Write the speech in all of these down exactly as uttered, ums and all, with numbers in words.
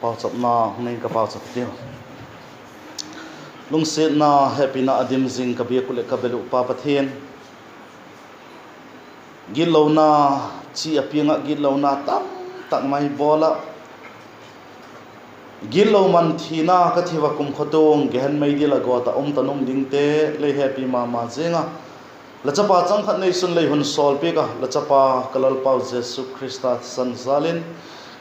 Pauchapna hung nei in ka pauchap hitiu. Lungsiatna, hepina a dim zing ka biak uh leh ka bel uh Pa Pathian, gitlona chi a piang ah gitlona tamtak mai bawl ah, gitlo man thina ka thi ua kumkhawtuang gehen meidil ah gawt ah um ta nung dingte lei hepi ma ma ziang a, la chapa chang khat neisun lei hun sawlpiak a, la chapa ka Lalpau Jesu Khrista thisan jal in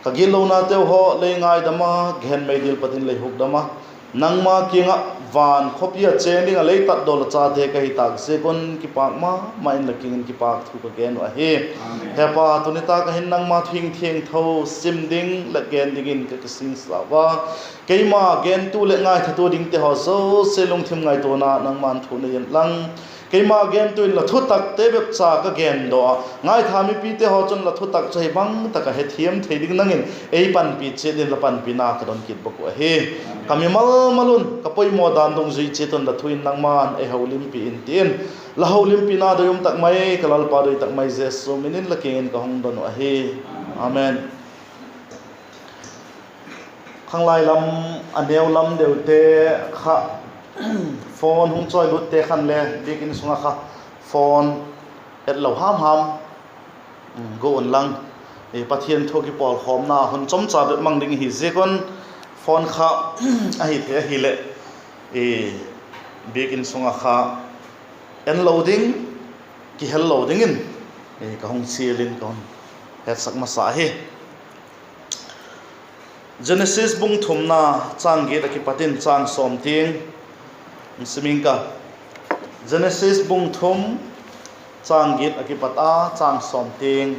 ka gitlonateu haw lei ngaidam a, gehen meidil pat in lei hukdam a, nangma kiang ah van khawpi ah chêng ding ah lei tatdawl a chate ka hi tâk ziak un kipâk ma ma in la kiang in kipâk thu ka gen uh ahi. Hepa, tuni tâk ah hin nangma thu hing thiangtho sim ding leh gen dingin ka kisingsa ua, keima gentu leh ngaithatu dingte haw zosia lungthim ngaituana nangma'n thu nei inlang, keima gentu in la thutakte bep cha ka gendaw a, ngaitha mipite haw chun la thutak chu hi bang tak ah hethiam thei ding nang in ei panpi chiat in la panpina ka don kit bawk uh ahi. Ka mimal mal un ka poimaw dan dungzui chiat un la thu in nangma'n ei holimpi in ti in, la holimpina doi um tak mai ka Lalpa doi tak mai Jesu min in la kiang in ka hung don uh ahi. Amen. Khanglai lam a neu lam deute kha phone hung chawilutte khan le biakin sung ah kha phone et lo ham ham, go unlang, Pathian thu kipawlkhawmna hun chomcha bep mang ding hi ziak un phone kha ahi thei ahileh biakin sung ah kha en lo ding, kihel lo dingin ka hung chial in ka hun hetsak masa ahi. Genesis bung thumna châng giat ah kipat in châng sawm tiang, siming ka, Genesis bung thum châng giat ah kipat a châng sawm tiang.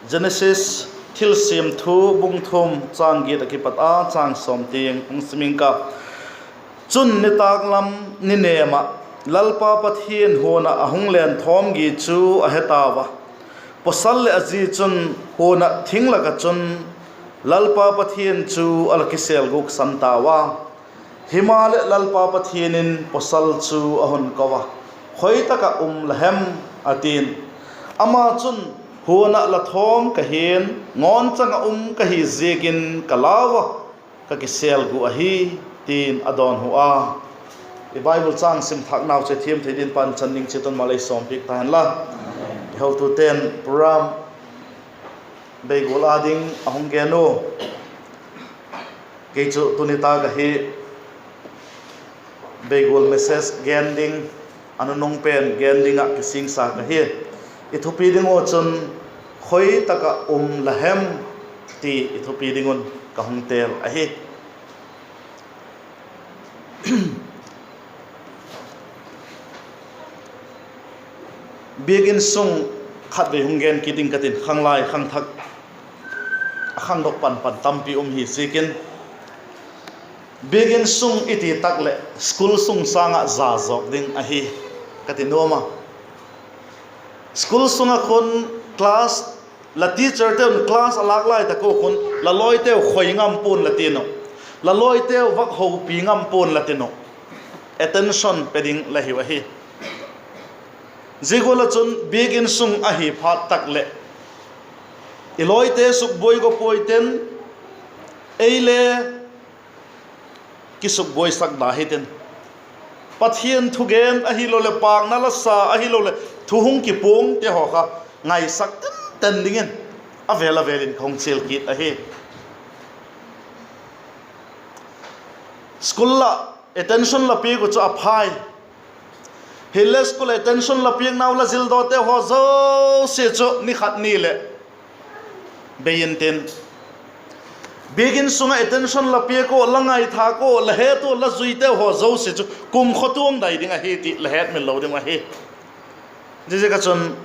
Genesis, Thilsiam Thu bung thum châng giat ah kipat a châng sawm tiang hung siming ka. Chun nitâk lam ni nêm ah Lalpa Pathian huan ah a hung len thawm gi chu a he tau a, pawsal leh a zi chun huan ah thing lak ah chun Lalpa Pathian chu a la kiselguksan tau a. Himaleh Lalpa Pathian in pawsal chu a hun ko a, Khoi tak ah um la hem? a ti'n. Ama chun, Huan ah la thawm ka hi'n, ngawnchang ah um ka hi ziakin ka lau a, ka kiselgu ahi, ti'n a dawnhu a. I Bible châng sim thâknau chu thiam thei dingin Pathian chan ding chiat un mal ei sawmpiak ta hen la. I hotute'n program beigual â ding a hung gen u. Kei chu tuni tâk ahi beigual message gen ding, a nunung pen gen ding ah kisingsa ka hi. I thupi ding uh chun, Khoi tak ah um la hem? ti i thupi ding un ka hung têl ahi. Biakin sung khatvei hung gen kit ding ka ti'n, khanglai khangthak a khangdok pan pan tampi um hi ziakin. Biakin sung i ti tak leh school sung sâng ah za zawk ding ahi ka ti nuam a. School sung ah khun class, la teacherte'n class a lâk lai tak ua khun la lawiteu khoi ngam pua'n la ti'n uh, la lawiteu vak hopi ngam pua'n la ti'n uh, attention pe ding la hiu ahi. Zia gual ah chun biakin sung ahi phat tak leh i lawite sukbuai go puai ten, ei le kisukbuaisak da hi ten, Pathian thugen ahiloleh pâkna la sa ahiloleh thu hung kipuangte haw kha ngaisak ten ten dingin a vêl a vêl in ka hung chial kit ahi. School ah attention la piak uh chu a phai. Hile school attention la piaknau la zildawte haw zosia chu ni khat ni leh bei intin, biakin sung ah attention la piak ua, la ngaithâk ua, la het ua, la zuiteu haw zosia chu kumkhawtuang dai ding ahi ti la hetmil lo ding ahi. Ziaziak ah chun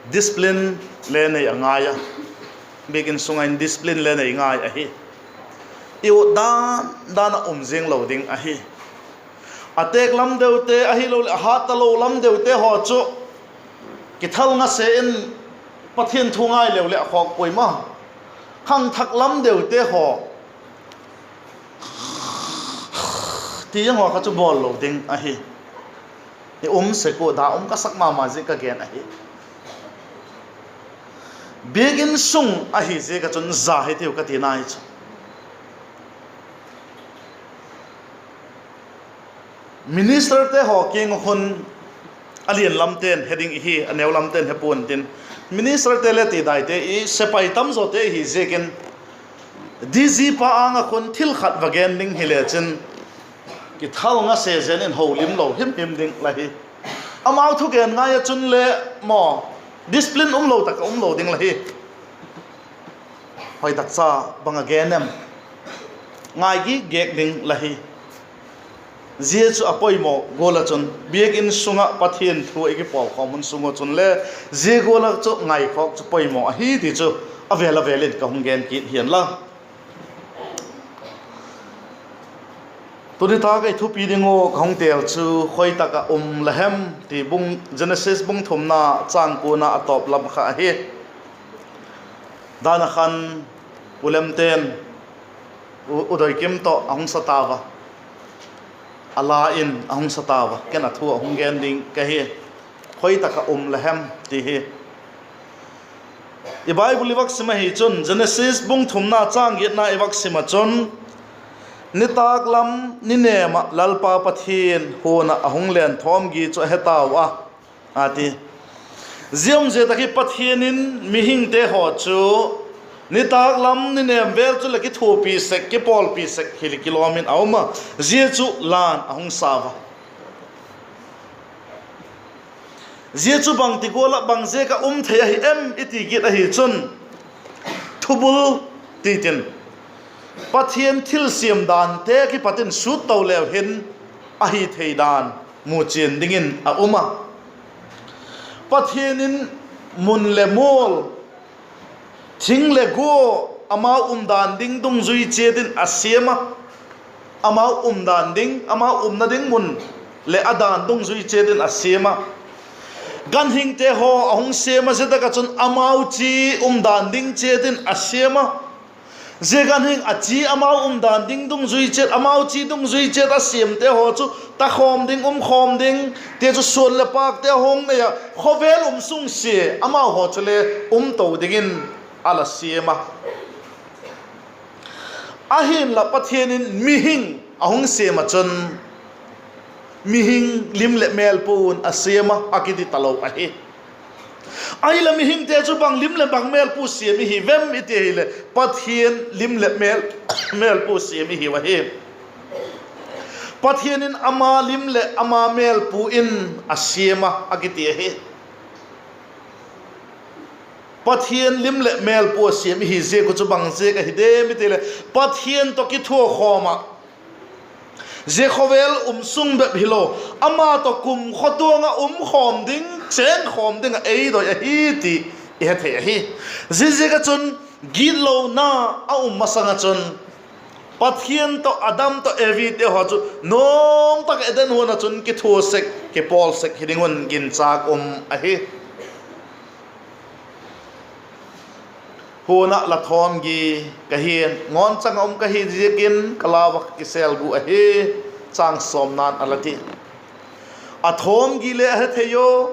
discipline le nei a ngai a, biakin sung ah hin discipline le nei ngai ahi. I ut dan dan ah um ziang lo ding ahi. A têk lam deute ahiloleh a hât talo lam deute haw chu kithal ngase in Pathian thu ngai leu leh a khawk puai ma. Khangthak lam deute haw ti zang haw kha chu bawl lo ding ahi. I um sek ua da um ka sak ma ma ziak ka gen ahi. Biakin sung ahi ziak ah chun za hitiu ka tina hi chu. Ministerte haw kiang ah khun a lian lamte'n he ding ihi, a neu lamte'n he pua'n tin, ministerte le ti daite i sepai tamzawte ihi ziakin, D G pa âng ah khun thil khat va gen ding hile chin, kithal nga se zen in holimlo himhim ding la hi. Amau thugen ngai ah chun le maw, discipline umlo tak a umlo ding la hi. Hoi tak cha bang a gen em, ngai gik gêk ding la hi. Zia chu a poimaw gual ah chun, biakin sung ah Pathian thu i kipawlkhawm hun sung ah chun le, zia gual ah chu ngaikhawk chu poimaw ahi ti chu a vêl a vêl in ka hung gen kit hianla. Tuni tak ah i thupi ding uh ka hung têl chu, khoi tak ah um la hem ti, Genesis bung thumna châng kuana a tawp lam kha ahi. Dan a khan U Lemte'n U Doikim tawh a hung sa tau a, a la in a hung sa tau a, ken a thu a hung gen ding ka hi. Khoi tak ah um la hem ti hi. I Bible i vak sim ahi chun, Genesis bung thumna châng giatna i vak sim ah chun, nitâk lam ni nêm ah Lalpa Pathian huan ah a hung len thawm gi chu a he tau a, a ti. Zia um zia tak hi Pathian in mihingte haw chu nitâk lam ni nêm vêl chu leh kithuapi sek, kipawlpi sek hile kilawm in a um a, zia chu la'n a hung sau a. Zia chu bangti gual ah bang ziak ah um thei ahi em i ti kit ahi chun, thubul ti tin, Pathian thilsiam dante kipat in sut to leu hin ahi thei dan muchian dingin a um a. Pathian in mun leh mual, thing leh gua, amau umdan ding dungzui chiat in a siam a. Amau umdan ding, amau umna ding mun leh a dan dungzui chiat in a siam a. Ganhingte haw a hung siam a, zia tak ah chun amau chi umdan ding chiat in a siam a. Zia ganhing a chi amau umdan ding dungzui chiat, amau chi dungzui chiat a siamte haw chu takhawm ding, umkhawm ding, ti chu suan leh pâkte a hung nei a, khawvel um sung sia amau haw chule um to dingin a la siam a. Ahinla Pathian in mihing a hung siam ah chun, mihing lim leh mêlpua'n a siam a, a kiti talo ahi. Ahinla mihingte chu bang lim leh bang mêlpu siam i hi vem i ti ahileh, Pathian lim leh mêl, mêlpu siam i hiu ahi. Pathian in ama lim leh ama mêlpu in a siam a, a kiti ahi. Pathian lim leh mêlpu a siam i hi ziak uh chu bang ziak ahi diam i ti leh, Pathian tawh kithuakhawm ah, zia khawvel um sung bep hilo, ama tawh kumkhawtuang ah umkhawm ding, chêngkhawm ding ah ei doi ahi ti i hethei ahi. Ziaziak ah chun, gitlona a um masang ah chun, Pathian tawh Adam tawh Evi te haw chu nuam tak Eden huan ah chun kithua sek, kipawl sek hi ding un ginchâk um ahi. Huan ah la thawm gi ka hi'n, ngawnchang ah um ka hi ziakin ka lau ah ka kisêl gu ahi, chang sawmna'n a la ti. A thawm gi le a hethei u,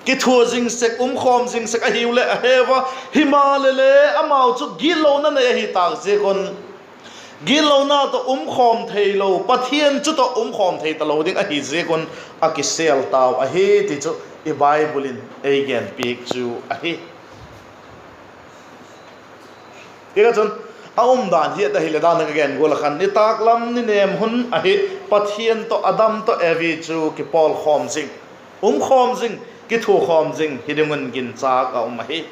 kithua zing sek, umkhawm zing sek ahiu leh a heu a, himaleh le amau chu gitlona nei ahi tâk ziak un, gitlona tawh umkhawm theilo, Pathian chu tawh umkhawm thei talo ding ahi ziak un a kisêl tau ahi ti chu i Bible in ei genpiak chu ahi. Tichun, a umdan hiat ahileh dan ah ka gen gual ah khan, nitâk lam ni nêm hun ahi, Pathian tawh Adam tawh Evi chu kipawlkhawm zing, umkhawm zing, kithuakhawm zing hi ding un ginchâk a um ahi.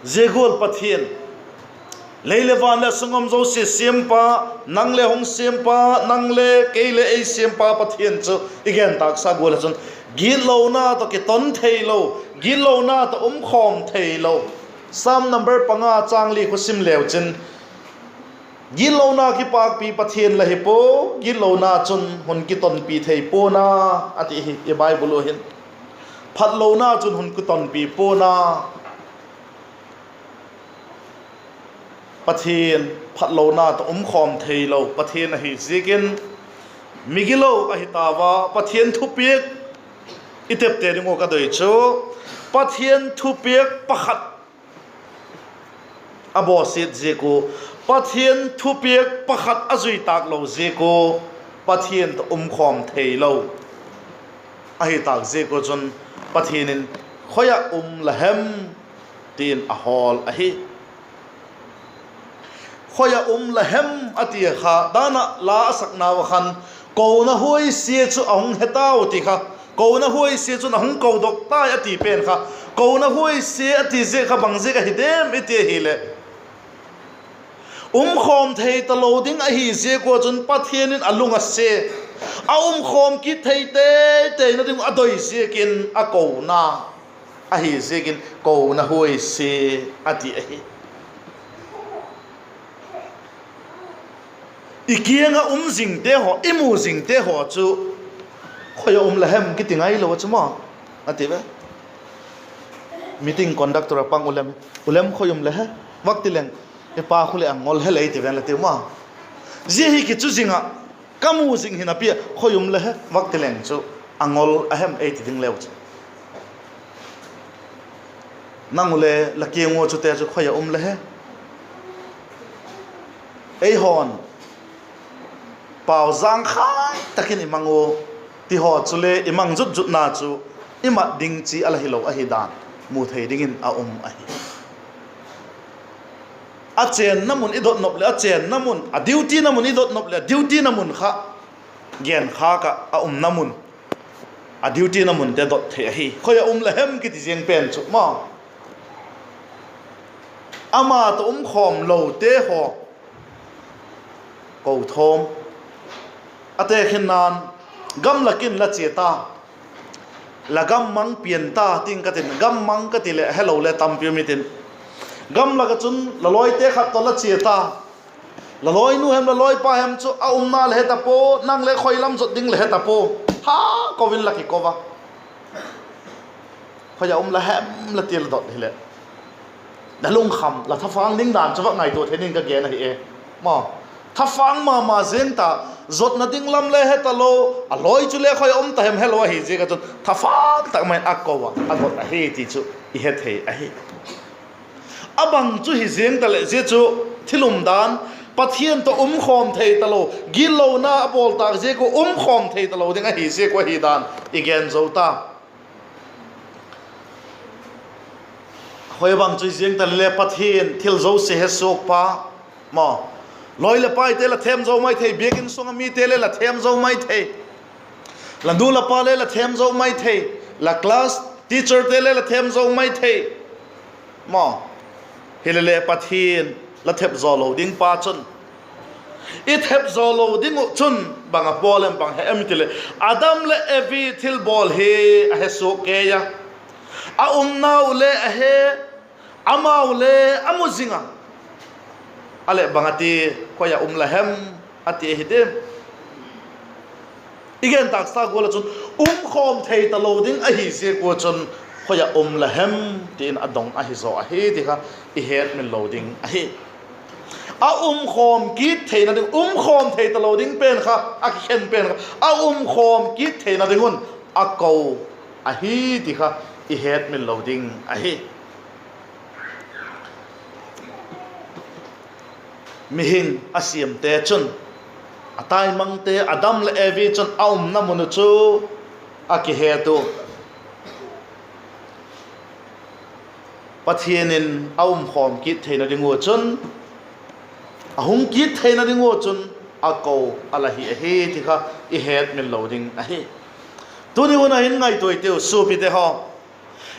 Zia gual Pathian, lei leh van leh a sung um zosia siampa, nang le hung siampa, nang le kei le ei siampa Pathian chu i gen tâksa gual ah chun, gitlona tawh kiton theilo, gitlona tawh umkhawm theilo. Sam number panga châng li khu sim leu chin, gitlona kipâkpi Pathian la hi pua, gitlona chun hun kitonpi thei pua'n a, a ti hi i Bible uh hin. Phatlona chun hun kitonpi pua'n a. Pathian phatlona tawh umkhawm theilo Pathian ahi ziakin, migilo ahi tau a, Pathian thupiak i tepte ding uh ka doi chu, Pathian thupiak pakhat a bawsiat ziak ua, Pathian thupiak pakhat a zui tâk lo ziak ua, Pathian tawh um khawm theilo ahi tâk ziak ua chun, Pathian in, Khoi ah um la hem? ti'n a hawl ahi. Khoi ah um la hem? a ti kha, dan ah la a saknau ah khan, kona huaisia chu a hung he tau ti kha, kona huaisia chun a hung kodok tai a ti pen kha, kona huaisia a ti ziak kha bang ziak ahi diam i ti ahileh, um khawm thei talo ding ahi ziak ua chun Pathian in a lung a sia, a um khawm kit thei tei teina ding uh a doi ziakin a kona ahi ziakin kona huaisia a ti ahi. I kiang ah um zingte haw, i mu zingte haw chu, Khoi ah um la hem? kiti ngailo a chu maw, a ti ve. Meeting conductor a pang u lem, u lem khoi um le he, vak ti leng, i pa khu leh a ngol he lei ti ven la tiu maw. Zia hi kichu zing ah, ka mu zing hin a pi ah, khoi um le he, vak ti leng chu, a ngol a hem ei ti ding leu chu. Nang u le la kiang ua chute chu khoi ah um le he? Eihaw'n pau zangkhai tak in i mang ua, ti haw chule i mang zut zutna chu i mat ding chi a la hilo ahi dan mu thei dingin a um ahi. A chênna mun i dot nop leh a chênna mun, a dutyna mun i dot nop leh a dutyna mun kha genkhâk ah a umna mun, a dutyna munte dot thei ahi. Khoi ah um la hem? kiti ziang pen chu maw, ama tawh um khawm lote haw ko thawm, a tekhinna'n, gamlak in la chia ta, la gam mang pian ta ting ka tin, gam mang ka ti leh helo le tampi um i tin, gamlak ah chun la lawite khat tawh la chia ta, la lawinu hem la lawipa hem chu a umna le he ta pua, nang le khoi lam zot ding le he ta pua, tha ko in la kiko a, Khoi ah um la hem? la ti la dot hileh, la lungkham, la thafâng ding dan chu va ngaitua thei dingin ka gen ahi e. Maw, thafâng ma ma ziang ta, zotna ding lam le he talo, a lawi chu le khoi ah um ta hem helo ahi ziak ah chun thafâng tak mai in a ko ah a dot ahi ti chu i he thei ahi. A bang chu hi ziang taleh zia chu thil umdan, Pathian tawh um khawm thei talo, gitlona a bawl tâk ziak ua um khawm thei talo ding ahi ziak ua hi dan i gen zo ta. Khoi bang chu hi ziang taleh le Pathian thil zosia he suakpa, maw, lawi leh paite la thêm zo mai thei, biakin sung ah mite le la thêm zo mai thei, la nu la pa le la thêm zo mai thei, la class teacherte le la thêm zo mai thei, maw, hilele Pathian la thep zaw lo ding pa chun, i thep zaw lo ding uh chun bang a bawl em, bang he em i ti leh, Adam leh Evi thilbawl hi a he suak kei a, a umnau le a he, amau le a mu zing a, a leh bang a ti, Khoi ah um la hem? a ti ahi diam? I gen tâksa gual ah chun, um khawm thei talo ding ahi ziak ua chun, Khoi ah um la hem? ti in a dong ahi zaw ahi ti kha i hetmil lo ding ahi. A um khawm kit theina ding, um khawm thei talo ding pen kha, a kikhen pen kha, a um khawm kit theina ding un a ko ahi ti kha i hetmil lo ding ahi. Mihing a siamte chun, a taimangte Adam leh Evi chun a umna mun uh chu a kihet u. Pathian in a um khawm kit theina ding ua chun, a hung kit theina ding ua chun a ko a la hi ahi ti kha i hetmil lo ding ahi. Tuni hun ah hin ngaituai teu suapite haw,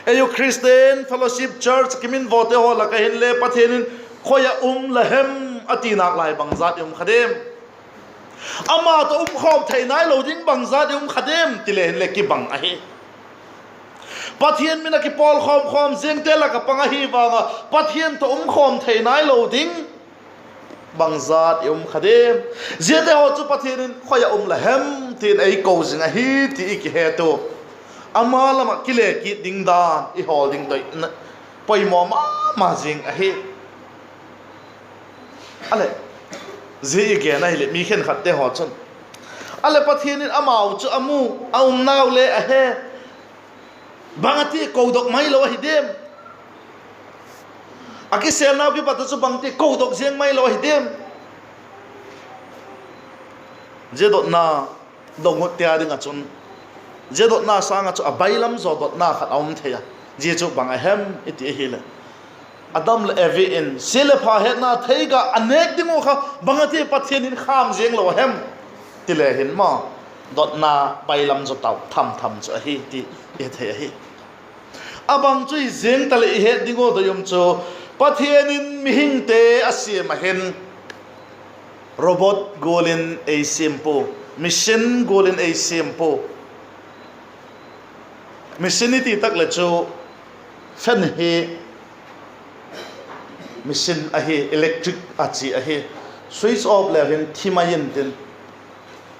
ei u Christian Fellowship Church kiminvawte haw lak ah hinle Pathian in, Khoi ah um la hem? a ti nâk lai bangzat i um kha diam? Ama tawh um khawm thei nailo ding bangzat i um kha diam ti le hinle kibang ahi. Pathian min a kipawlkhawm khawm ziangte lak ah pang ahi vang ah Pathian tawh um khawm thei nailo ding bangzat i um kha diam? Ziate haw chu Pathian in, Khoi ah um la hem? ti'n ei ko zing ahi ti i kihet u. Ama lam ah kile kit ding dan i hawl ding tawh poimaw ma ma zing ahi. A leh, zia i gen ahileh mi khenkhatte haw chun, a leh Pathian in amau chu a mu, a umnau le a he, Bang a ti kodok mai lo ahi diam? A kisêlnau kipat ah chu bang ti kodok ziang mai lo ahi diam? Zia dotna dong utte â ding ah chun, zia dotna sâng ah chu a bailam zaw dotna khat a um thei a. Zia chu bang a hem i ti ahileh, Adam leh Evi in sia leh pha hetna theiga a nêk ding uh kha bang a ti Pathian in khâm ziang lo a hem? Ti le hin maw, dotna bailam zaw tau tham tham chu ahi ti i thei ahi. A bang chu i ziang ta leh i het ding uh doi um chu, Pathian in mihingte a siam a hin, robot gual in ei siam pua, machine gual in ei siam pua. Machine i ti tak leh chu, fan hi machine ahi, electric a chia ahi. Switch off leu hin thi mai intin,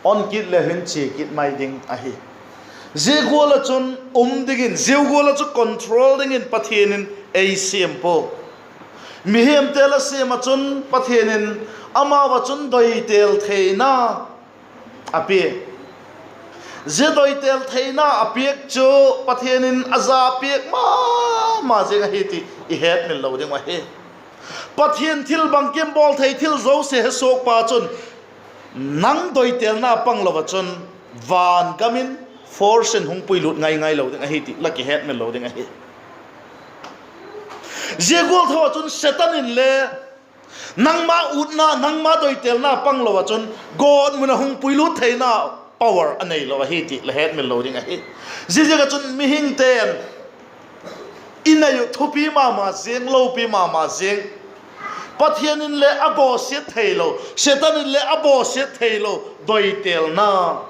on kit leu hin chia kit mai ding ahi. Zia gual ah chun um dingin, zia gual ah chu control dingin Pathian in ei siam pua. Mihingte la siam ah chun Pathian in amau ah chun doitel theina a pia. Zia doitel theina a piak chu Pathian in a za piak ma ma ziang ahi ti i hetmil lo ding uh ahi. Pathian thil bangkim bawl thei thil zosia he suakpa chun nang doitelna pang lo ah chun van gam in force in hung puilut ngai ngai lo ding ahi ti la kihetmil lo ding ahi. Zia gual tho ah chun Setan in le nangma utna, nangma doitelna pang lo ah chun gawtmun ah hung puilut theina power a nei lo ahi ti la hetmil lo ding ahi. Ziaziak ah chun mihingte'n i nei uh thupi ma ma ziang, lopi ma ma ziang, Pathian in le a bawsiat theilo, Setan in le a bawsiat theilo doitelna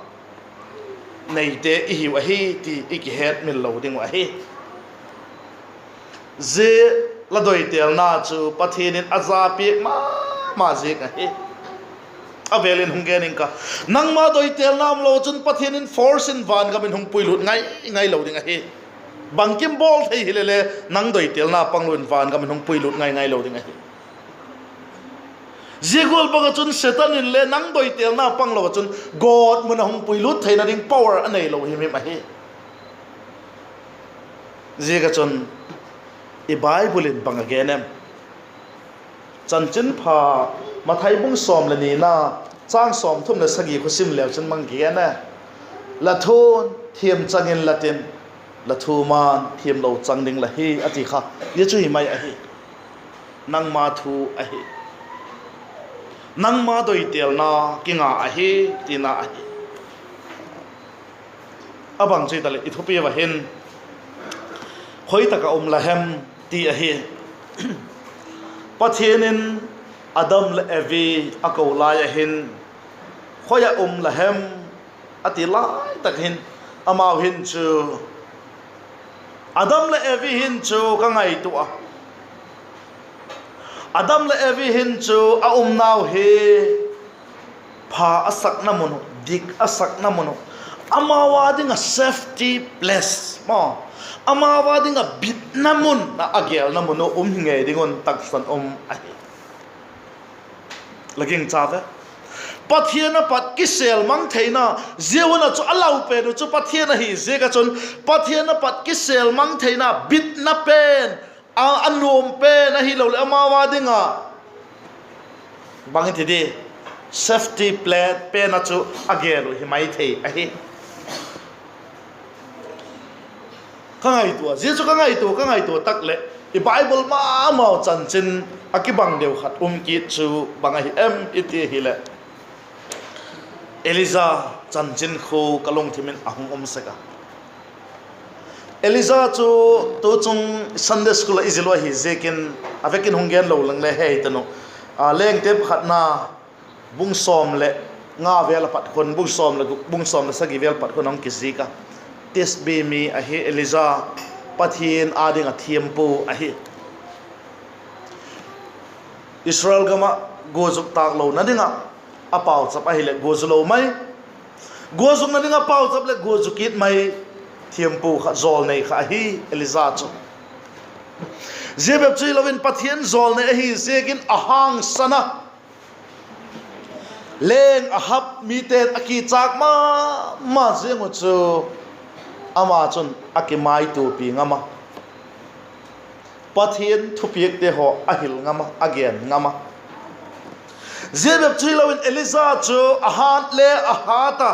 neite i hiu ahi ti i kihetmil lo ding uh ahi. Zia la doitelna chu Pathian in a za piak ma ma ziang ahi. A vêl in hung gen ing ka, nangma doitelna um lo chun Pathian in force in van gam in hung puilut ngai ngai lo ding ahi. Bangkim bawl thei hile le, nang doitelna pang lo in van gam in hung puilut ngai ngai lo ding ahi. Zia gual bang ah chun Setan in le nang doitelna pang lo ah chun gawtmun ah hung puilut theina ding power a neilo him him ahi. Ziak ah chun i Bible in bang a gen em? Chanchinpha Mathai bung sawm leh nina, châng sawmthum leh sagi kha sim leu chun bang a gen a, la thu'n thiam chang inla tin, la thu ma'n thiamlo chang ding la hi, a ti kha. Zia chu hi mai ahi. Nangma thu ahi. Nangma doitelna kinga ahi, tina ahi. A bang chu hitaleh i thupi ua hin, khoi tak ah um la hem ti ahi. Pathian in Adam leh Evi a ko lai ah hin, khoi ah um la hem, a ti lai tak hin, amau hin chu, Adam leh Evi hin chu ka ngaitua a, Adam leh Evi hin chu a umnau hi pha a sakna mun uh, dik a sakna mun uh, amau â ding ah safety place maw, amau â ding ah bitna mun ah, a gêlna mun uh um hi ngei ding un taksan um ahi. La gingcha ve. Pathian a pat kisêl mang theina, zia hun ah chu a lau pen uh chu Pathian ahi ziak ah chun, Pathian a pat kisêl mang theina bitna pen, a, a nuam pen ahiloleh amau â ding ah bang i ti di, safety plan pen ah chu a gêl uh hi mai thei ahi. Ka ngaitua, zia chu ka ngaitua, ka ngaitua tak leh, i Bible ma mau chanchin a kibang deu khat um kit chu bang ahi em i ti hileh, Elija chanchin khu ka lungthim in a hung um sek a. Elija chu tuchung Sunday school ah i zil uh ahi ziakin, a vek in hung gen lo leng le hei ta nu. A, Lengte pakhatna bung sawm leh nga vêl a pat khun, bung sawm leh gu-, bung sawm leh sagi vêl pat khun a hung kizik a. Tisbi mi ahi Elija, Pathian â ding ah thiampu ahi. Israel gam ah guazuk tâk lona ding ah a pauchap ahileh guazu lo mai, guazukna ding ah pauchap leh guazu kit mai thiampu kha, jawlnei kha ahi Elija chu. Zia bep chu hilo in Pathian jawlnei ahi ziakin a hangsan a, leng Ahab mite'n a kichâk ma ma ziang uh chu ama chun a kimaituapi ngam a, Pathian thupiakte haw a hil ngam a, a gen ngam a. Zia bep chu hilo in Elija chu a hât le a hât a,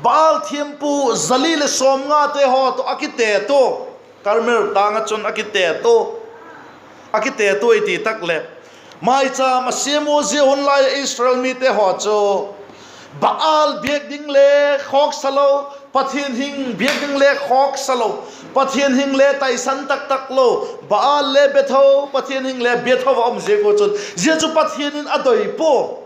Baal thiampu za li leh sawmngate haw tawh a kitet ua, Karmel tâng ah chun a kitet ua, a kitet ua i ti tak leh, maichâm a siam ua. Zia hun lai ah Israel mite haw chu Baal biak ding le khawksa lo, Pathian hing biak ding le khawksa lo, Pathian hing le taisan tak tak lo, Baal le bia tho, Pathian hing le bia tho a um ziak ua chun zia chu Pathian in a doi pua.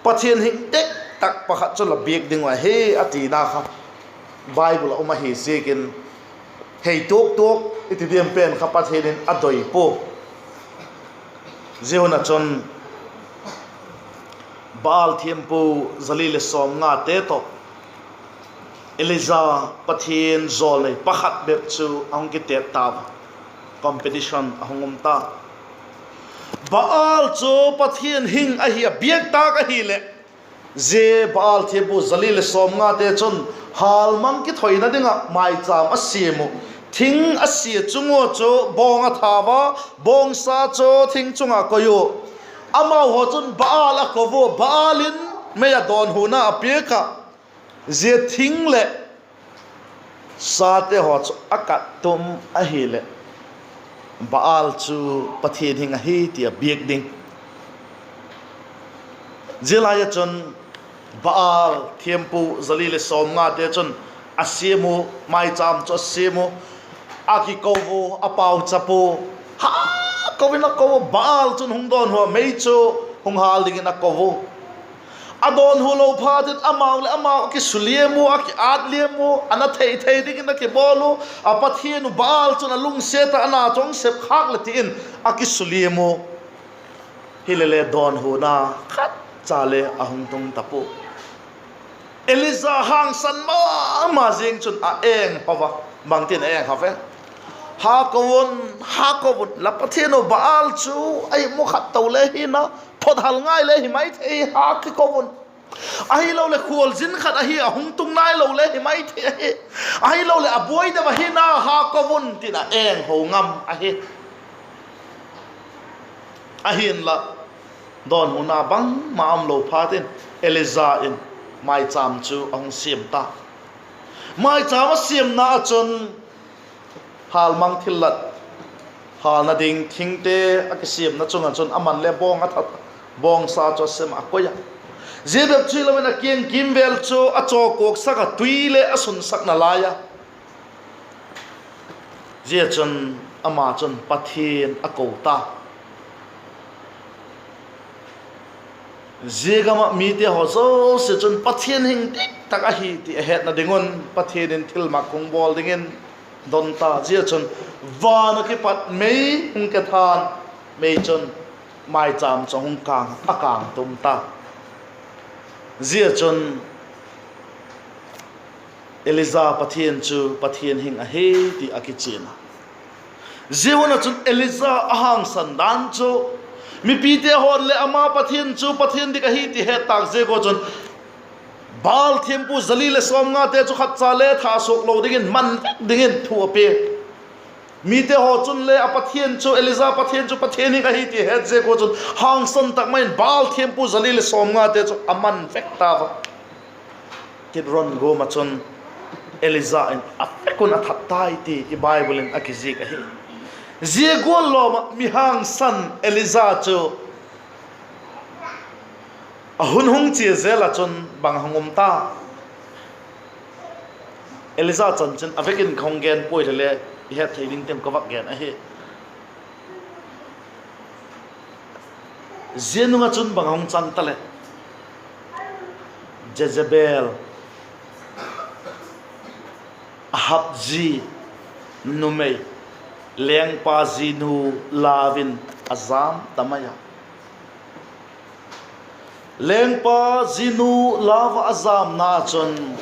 Pathian hing tek tak pakhat chu la biak ding uh ahi, a tina kha Bible ah um ahi ziakin, hei tuak tuak i ti diam pen kha Pathian in a doi pua. Zia hun ah chun Baal thiampu za li leh sawmngate tawh Elija, Pathian jawlnei pakhat bep chu a hung kitet tau a, competition a hung um ta. Baal chu Pathian hing ahi a, biak tâk ahileh, zia Baal thiampu za li leh sawmngate chun hâlmang kithoina ding ah maichâm a siam uh. Thing a sia chung ua chu bawng a thau a, bawngsa chu thing chung ah koi ua. Amau haw chun Baal a ko ua, Baal in mei ah dawnhuna a piak ah, zia thing leh sate haw chu a kat tum ahileh, Baal chu Pathian hing ahi ti a biak ding. Zia lai ah chun Baal thiampu za li leh sawmngate chun a siam u, maichâm chu a siam u, a kiko u, a pauchap u, ha ko in a ko u, Baal chun hung dawnhu a, mei chu hung hâl dingin a ko u. A dawnhu lo phat in amau leh amau a kisuliam u, a kiâtliam u, a na thei thei dingin a kibawl u. A pathian u Baal chun a lungsiat ah, a na chu hung sep khâk leh ti in a kisuliam u. Hilele dawnhuna khatcha le a hung tung ta pua. Elija hangsan ma ma ziang chun a eng ho a, bangtin a eng ho ve? Ha ko un, ha ko un, la pathian u Baal chu ahi mu khat to le hi na, phothal ngai le hi mai thei, ha kiko un. Ahiloleh khualzin khat ahi a hung tung nailo le hi mai thei ahi. Ahiloleh a buai deu ahi na, ha ko un, tin a eng ho ngam ahi. Ahinla, dawnhuna bangma um lo phat in Elija in maichâm chu a hung siam ta. Maichâm a siamna ah chun hâlmang thillat hâlna ding thingte a kisiamna chung ah chun a man le bawng a that, bawngsa chu a sem a koi a. Zia bep chu hilo in a kiang kîmvêl chu a chawkuaksak a, tui le a sunsakna lai a. Zia chun ama chun Pathian a ko ta. Zia gam ah mite haw zosia chun Pathian hing dik tak ahi ti a hetna ding un Pathian in thilmak hung bawl dingin don ta. Zia chun van ah kipat mei hung ke than, mei chun maichâm chu hung kâng, a kâng tum ta. Zia chun Elija Pathian chu Pathian hing ahi ti a kichian a. Zia hun ah chun Elija a hangsan dan chu, mipite haw'n le ama Pathian chu Pathian dik ahi ti het tâk ziak ua chun, Baal thiampu za li leh sawmngate chu khatcha le thasuak lo dingin, man vek dingin thu a pia. Mite haw chun le a pathian chu, Elija pathian chu Pathian hing ahi ti het ziak ua chun, hangsan tak mai in Baal thiampu za li leh sawmngate chu a man vek tau a. Kidron guam ah chun Elija in a vek un a that tai ti i Bible in a kizik ahi. Zia gual lawm ah mi hangsan Elija chu a hun hung chia zel ah chun bang hung um ta? Elija chanchin a vek in ka hung gen puai lele, i het thei ding tem ka vak gen ahi. Zia nung ah chun bang hung chang ta leh, Jezebel, Ahab zi numei, lengpa zinu lau in a jam ta mai a. Lengpa zinu lau ah a jamna chun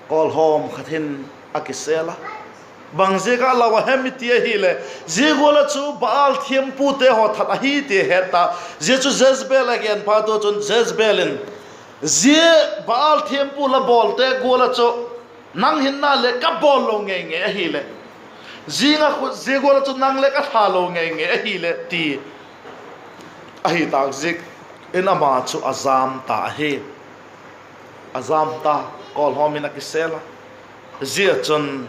kawlhawm khat hin a kisel a. Bang ziak ah lau a hem i ti ahileh, zia gual ah chu Baal thiampute haw that ahi ti het ta. Zia chu Jezebel a gen phat ua chun Jezebel in zia Baal thiampu la bawlte gual ah chu nang hinna le ka bawl lo ngei ngei ahileh, zing ah khu zia gual ah chun nang le ka tha lo ngei ngei ahileh ti ahi tâk ziak in ama chu a jam ta ahi. A jam ta, kawlhawm in a kisel a. Zia chun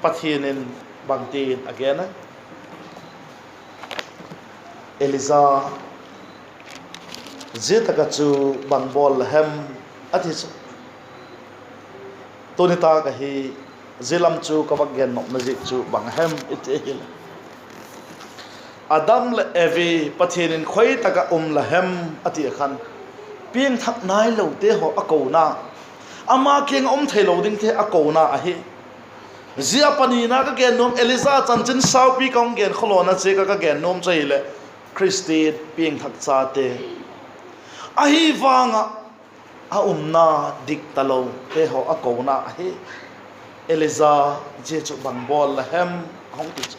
Pathian in bangtin a gen a, Elija, zia tak ah chu bang bawl la hem? a ti chu. Tuni tâk ahi, zia lam chu ka vak gen nopna ziak chu bang a hem i ti ahileh, Adam leh Evi Pathian in khoi tak ah um la hem a ti a khan, piangthak nailote haw a kona, ama kiang ah um theilo dingte a kona ahi. Zia panina ka gen nuam, Elija chanchin saupi ka hung gen khawlawna ziak ah ka gen nuam chu ahileh, Khristian piangthak chate, ahi vang ah a umna dik talote haw a kona ahi. Elija, zia chu bang bawl la hem? a hung ti chu.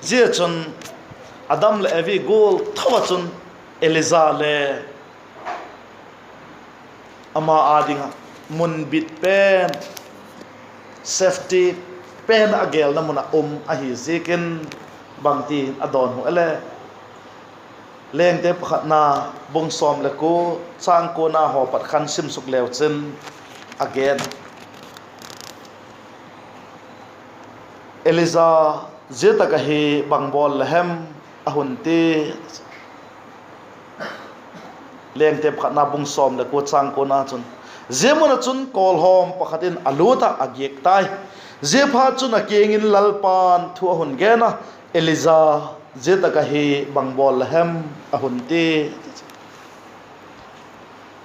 Zia chun Adam leh Evi gual tho ah chun Elija le ama â ding ah mun bit pen, safety pen a gelna mun ah um ahi ziakin, bangtin a dawnhu e le, Lengte pakhatna bung sawm leh kua, châng kuana haw pat khan sim suk leu chin a gen. Elija, zia tak ahi bang bawl la hem? a hun ti. Lengte pakhatna bung sawm leh kua châng kuana chun, zia mun ah chun kawlhawm pakhat in a lût ah a giak tai. Ziaphatchun a kiang in Lalpa'n thu a hun gen a, Elija, zia tak ahi bang bawl la hem? a hun ti.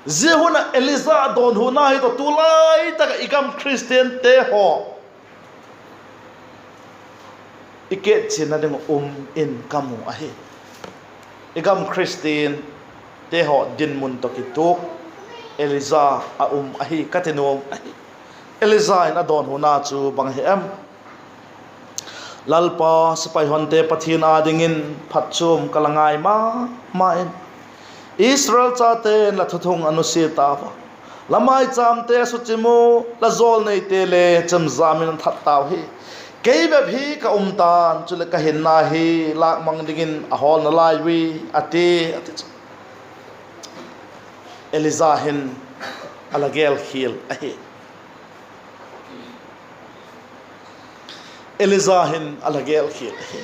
Zia hun ah Elija dawnhuna hi tawh tulai tak ah i gam Khristiante haw i ketchianna ding uh um in ka mu ahi. I gam Khristiante haw dinmun tawh kituak Elija a um ahi ka ti nuam ahi. Elija in a dawnhuna chu bang hi em? Lalpa, sipai honte Pathian â dingin phatchuam ka la ngai ma ma in, Israel chate'n la thuthung a nusia tau a, la mâichâmte a suchim u, la jawlneite le chemjam in a that tau hi. Kei bep hi ka um ta'n, chuleh ka hinna hi lâkmang dingin a hawlna lai ui, a ti, a ti chu. Elija hin a la gêlkhial ahi. Elija hin a la gêlkhial ahi.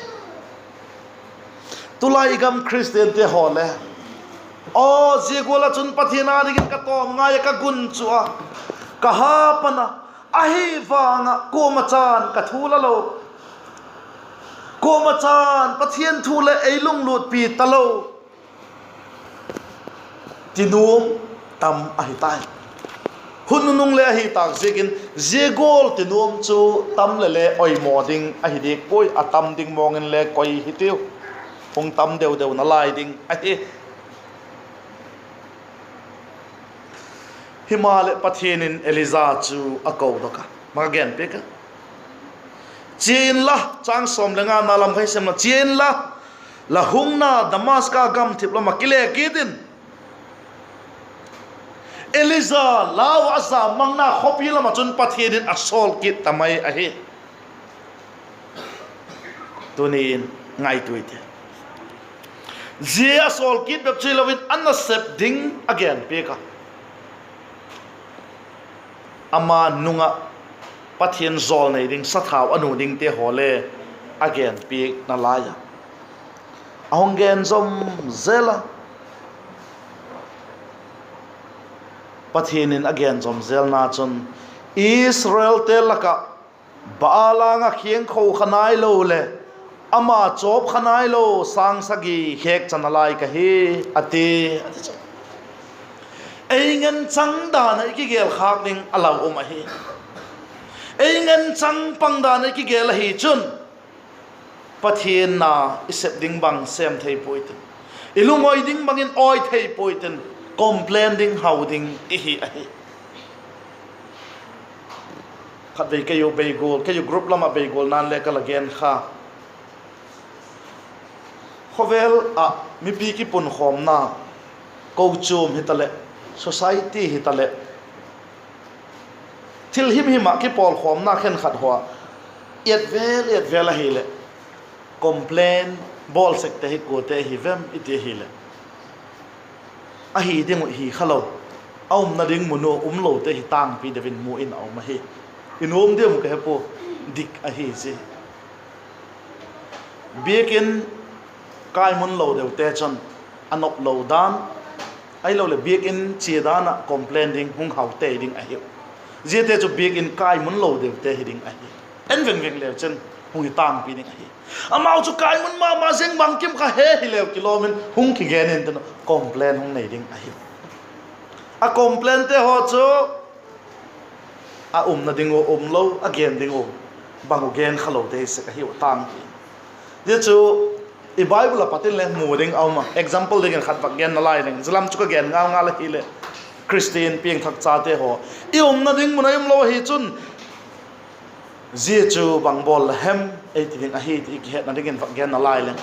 Tulai i gam Khristiante haw le, aw, zia gual ah chun Pathian â dingin ka tawm ngai ah ka gunchu a, ka ha pan a, ahi vang ah kuama chan ka thu la lo, kuama chan Pathian thu leh ei lunglutpi talo ti nuam tam ahi tai. Hun nunung le ahi tâk ziakin zia gual ti nuam chu tam leh le oimaw ding ahi diak puai, a tam ding mawng in le koi hitiu, hung tam deu deu nalai ding ahi. Himaleh Pathian in Elija chu a kodok a, ma ka genpiak a, chia inla, chang sawm le ngana lam kha i sim la, chia inla, la hungna Damaska gamthip lam ah kile kit in. Elija lau ah a jam mangna khawpi lam ah chun Pathian in a sawl kit ta mai ahi. Tuni'n ngaitua i ti, zia a sawl kit bep chu hilo in a nasep ding a genpiak a, ama nung ah Pathian jawlnei ding, sathau a nu dingte haw le a genpiak nalai a, a hung gen zom zel a. Pathian in a gen zom zelna chun Israelte lak ah Baal âng ah khiangkho kha nailo leh ama chawp kha nailo sâng sagi khêk cha nalai ka hi, a ti, a ti chu. Ei ngenchang dan ah i kigel khâk ding a lau um ahi. Ei ngenchang pang dan ah i kigel ahi chun Pathian na i sep ding bang sêm thei puai tin, i lungawi ding bang in awi thei puai tin, complain ding hau ding i hi ahi. Khatvei kei u beigual, kei u group lam ah beigualna'n le ka la gen kha, khawvel ah mipi kipunkhawmna, kochuam hitaleh, society hitaleh, Thil himhim ah kipawlkhawmna khenkhat haw a, et vel et vel ahileh, complain bawl sekte hi kuate hi vem i ti ahileh, ahi ding uh hi kha lo, a umna ding mun ua um lote hi tângpi deu in mu in a um ahi. I nuam diam ka he pua, dik ahi zi. Biakin kai mun lo deute chun a nop lo dan, ahiloleh biakin chia dan ah complain ding hung hau tei ding ahiu. Ziate chu biakin kai mun lo deute hi ding ahi. En veng veng leu chun hung hi tângpi ding ahi. Amau chu kai mun ma ma ziang, bangkim kha he hileu kilawm in hung kigen intin, complain hung nei ding ahiu. A complainte haw chu a umna ding ua um lo, a gen ding ua bang uh gen kha lote hi sek ahiu, tângpi. Zia chu i Bible ah pat in le mu ding a um a, example dingin khat vak gen nalai leng, zia lam chu ka gen ngal ngal ahileh, Khristian piangthak chate haw, i umna ding mun a um lo ahi chun, zia chu bang bawl la hem ei ti ding ahi ti i kihetna dingin vak gen nalai leng.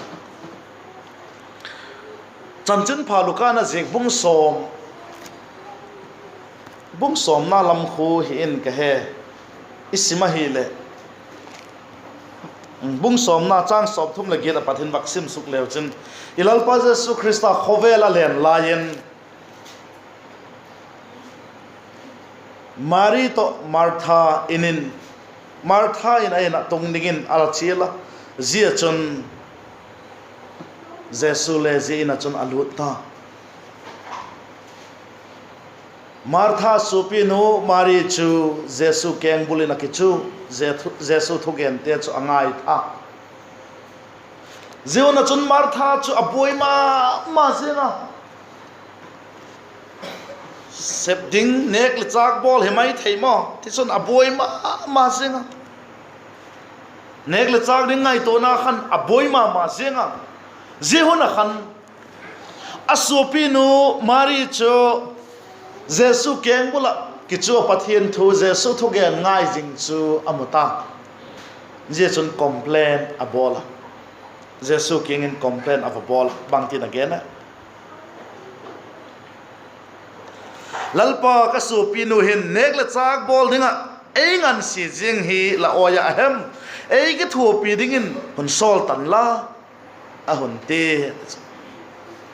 Chanchinpha Luka'n a ziak bung sawm, bung sawmna lam khu hi in ka he, i sim ahileh, bung sawmna châng sawmthum leh giat a pat in vak sim suk leu chun, i Lalpa Jesu Khrista khawvel a len lai in, Mari tawh Martha in in, Martha in a in ah tung dingin a la chial a, zia chun Jesu le zia in ah chun a lût ta. Martha suapinu Mari chu Jesu kengbul in a kichu, Jesu thugente chu a ngai ta. Zia hun ah chun Martha chu a buai ma ma ziang a, sep ding, nêk leh châk bawl hi mai thei maw tichun a buai ma ma ziang a, nêk leh châk ding ngaituana khan a buai ma ma ziang a. Zia hun ah khan a suapinu Mari chu Jesu kengbul ah kichu a, Pathian thu, Jesu thugen ngai zing chu a mu ta. Zia chun complain a bawl a, Jesu kiang in complain a va bawl a, bangtin a gen a, Lalpa, ka suapinu hin nêk leh châk bawl ding ah ei ngansia ziang hi la awi ah a hem? Ei kithuapi dingin hun sawl tan la, a hun ti.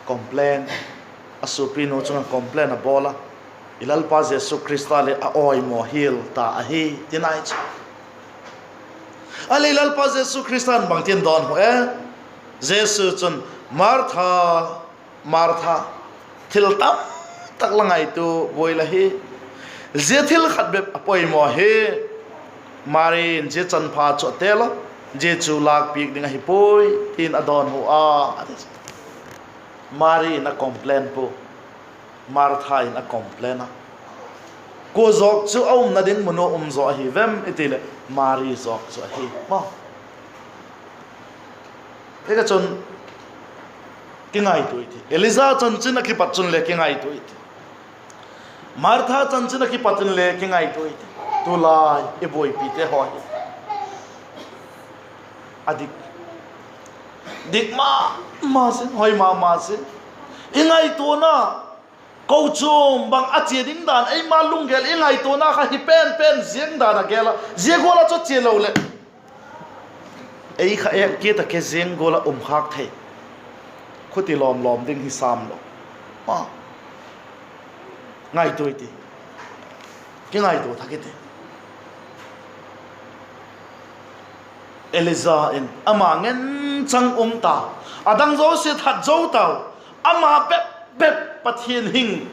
Complain, a suapinu chung ah complain a bawl a, i Lalpa Jesu Khrista leh a awimaw hial ta ahi, ti nai chu. A leh Lalpa Jesu Khrista'n bangtin dawnhu e? Jesu chun, Martha, Martha, thil tam tak la ngaitua buai la hi. Zia thil khat bep a poimaw hi. Mari in zia chanpha chu a tel a, zia chu lâkpiak ding ahi puai, tin a dawnhu a, a ti. Mari in a complain pua, Martha in a complain a. Kua zawk chu a umna ding mun ua um zaw ahi vem i ti leh, Mari zawk chu ahi. Hi ka chun kingaitua i ti. Elija chanchin a kipat chun le kingaitua i ti. Martha chanchin a kipat in le kingaitua i ti. Tulai i buaipite haw hi a dik, dik ma ma zing, hoi ma ma zing. I ngaituana, kochuam bang a chia ding dan, eima lunggel i ngaituana kha hi pen pen ziang dan a gel a, zia gual ah chu chia lo leh, ei kha ek kit a ke ziang gual ah um khâk thei. Khuti lawm lawm ding hi sam lo. Ngaitua i ti. Kingaitua thak i ti. Elija in ama ngen chang um ta, a dang zosia that zo tau, ama bep bep Pathian hing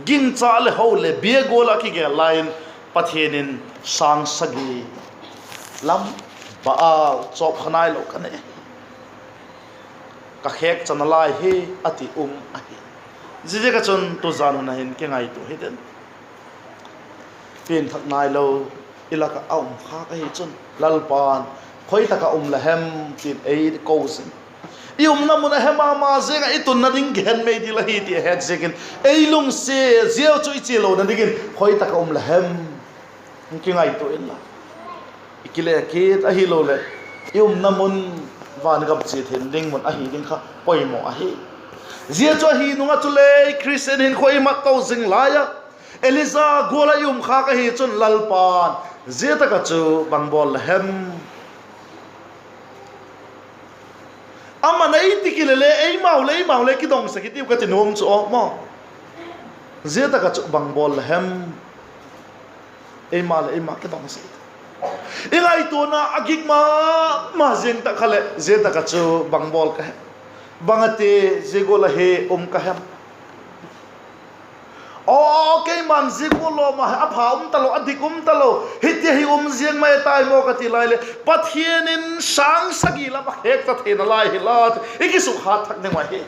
gingcha leh ho leh bia gual ah kigel lai in, Pathian in sâng sagi lam Baal chawp kha nailo ka nei, ka khêk chan a lai hi, a ti um ahi. Ziaziak ah chun tuzan hun ah hin kingaitua hi tin, piangthak nailo i lak ah a um khâk ahi chun Lalpa'n, khoi tak ah um la hem, tin ei ko zing. I umna mun a he ma ma ziang ah i tunna ding kihen mei dil ahi ti a het ziakin, ei lungsiat ziau chu i chia lona dingin khoi tak ah um la hem, kingaitua inla, i kile kit ahiloleh i umna mun van gam chia theina ding mun ahi ding kha poimaw ahi. Zia chu ahi nung ah chule Khristian hinkhua i mat to zing lai ah, Elija gual ah i um khâk ahi chun Lalpa'n zia tak ah chu bang bawl la hem? Ama'n ei ti kit leh le eimau le eimau le kidong sek i tiu ka ti nuam chu aw maw. Zia tak ah chu bang bawl la hem? Eima leh eima kidong sek i ti. I ngaituana a gik ma ma ziang tak kha leh zia tak ah chu bang bawl ka hem? Bang a ti, zia gual ah hi um ka hem? Aw, keima'n zia gual lawm ah a pha um talo, a dik um talo, hitia hi um ziang mai tai maw ka ti lai leh, Pathian in sâng sagi lam a khêk ta theina lai hi la, i kisukhât thak ding uh ahi.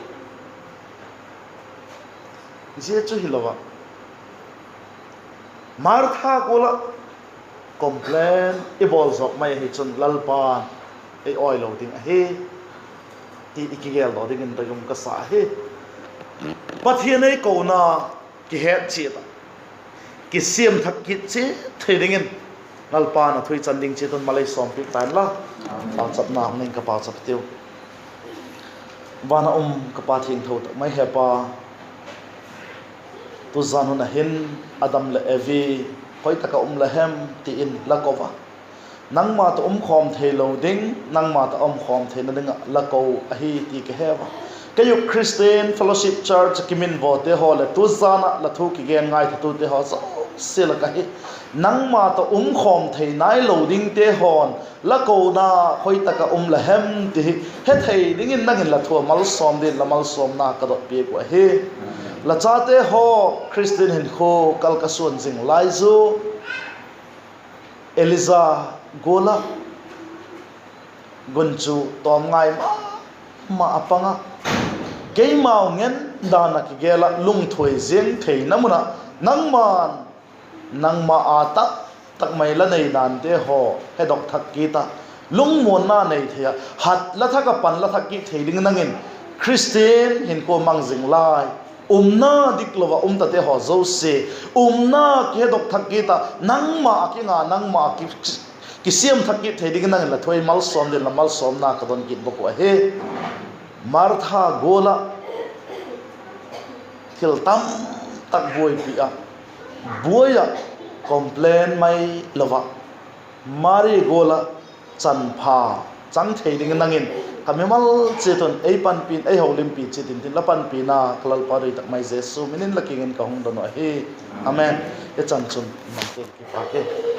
Zia chu hilo ah, Martha gual ah complain i bawl zawk mai ahi chun Lalpa'n ei awi lo ding ahi, ti i kigel daw dingin doi um ka sa ahi. Pathian ei kona kihet chiat ah, kisiam thak kit chiat thei dingin Lalpa'n a thu i chan ding chiat un mal ei sawmpiak ta inla, pauchapna hung ning ka pauchap tiu. Van a um ka Pa thiangtho tak mai, he Pa, tuzan hun ah hin Adam leh Evi, khoi tak ah um la hem ti in la ko a, nangma tawh um khawm theilo ding, nangma tawh um khawm theina ding ah la ko ahi ti ka he a. Kei uh Christian Fellowship Church ah kiminvawte haw leh tuzan ah la thu kigen ngaithatute haw zosia lak ah hi, nangma tawh um khawm thei nailo dingte haw'n la kona khoi tak ah um la hem ti hi hethei dingin nang in la thu a malsawm dingin la malsawmna ka dot piak uh ahi. La chate haw Christian hinkhua kal ka suan zing lai zu, Elija gual ah gunchu tawm ngai ma ma a pang ah, keimau ngen dan ah kigel ah lungthuai ziang theina mun ah nangma'n nangma â tak tak mai la nei dante haw hedok thak kit ah, lungmuanna nei thei ah, hat la thak ah pan la thak kit thei ding nang in Christian hinkhua mang zing lai. Umna diklo ah um tate haw zosia, umna kihedok thak kit ah, nangma ah kinga, nangma ah ki, kisiam thak kit thei dingin nang in la thu ei malsawm dingin la malsawmna ka don kit bawk uh ahi. Martha gual ah thil tam tak buaipi ah, buai ah, complain mai lo ah, Mari gual ah chanpha chang thei dingin nang in ka mimal chiat un ei panpi'n ei holimpi chiat intin, la panpina ka Lalpa doi tak mai Jesu min in la kiang in ka hung don uh ahi. Amen. I chan chun nang tel kipak e.